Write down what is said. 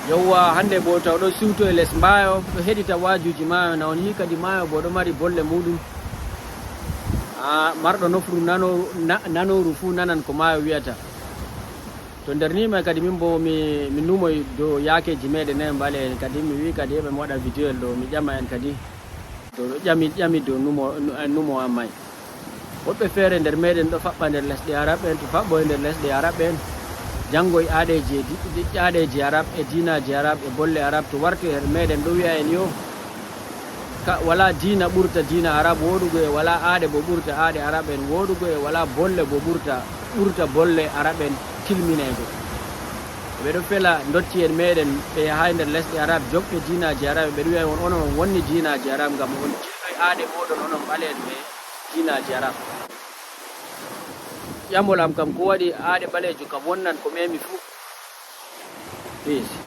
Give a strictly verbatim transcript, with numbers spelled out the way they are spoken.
Yowwa, hannde bo taw ɗo siwto e les maayo, ɗo heɗita waajuuji maayo, na on yii kadi maayo bo ɗo mari bolle muuɗum. A marɗo nofru nano-, na-, nanooru fuu nanan ko maayo wi'ata. To nder ni may kadi min bo mi, mi numoy dow yaakeeji meeɗen en mbale en kadi, mi wi'i kadi eɓe mi waɗa video ɗo, mi ƴama en kadi. To ɓe ƴami, ƴami dow numo, nu-, numo an may. Woɗɓe feere nder meeɗen ɗo faɓɓa nder lesɗe Arab en, to faɓɓo e nder lesɗe Arab en, janngoy aadeeji e di-, di-, aadeeji Arab e diinaaji Arab e bolle Arab, to warti e meeɗen ɗo wi'a en yo, ka, walaa diina ɓurta diina Arab wooɗugo e walaa aade bo ɓurta aade Arab en wooɗugo e walaa bolle bo ɓurta, ɓurta bolle Arab en tilmineego. Ɓe ɗo fela ndotti'en meeɗen ɓe yahaay nder lesɗe Arab, joɓɓe diinaaji Arab, ɓe ɗo wi'a on, onon on wonni diinaaji Arab ngam on tilloy aade mooɗon onon ɓaleeɓe diinaaji Arab. Ƴamol am kam, ko waɗi aade ɓaleejo kam wonnan ko memi fuu? Peace.